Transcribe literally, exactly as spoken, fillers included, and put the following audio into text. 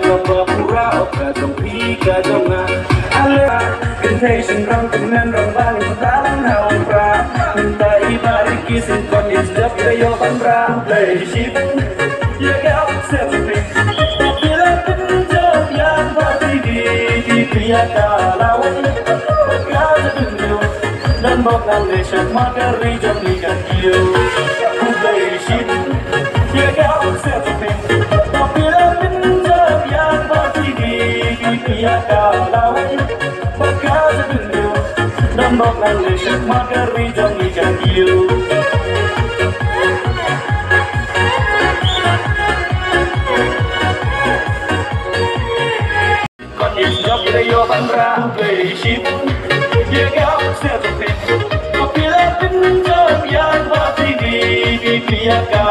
Ka ba pura o ka jong phi ka jong nga. Ale kynthei shynrang kmen rangbah ngi talang ha u pra. Mynta i Bah Ricky Syngkon is jop ka ïoh ban ra. Blei shibun ïa ka u sep phi. Phi la pynjop ïa ka P D P ïa ka lawei. Ka jingpynjop. Don bok nang leh sha ma ka ri jong ngi ka kiew. Khublei shibun ïa ka u sep phi. Ba phi la pynjop ïa ka P D P ïa ka lawei. Ba ka jingpynjop. Don bok nang leh sha ma ka ri jong ngi ka kiew. Kon is jop ïa ban ra. Khublei shibun ïa ka u sep phi. Ba phi la pynjop ïa ka P D P ïa ka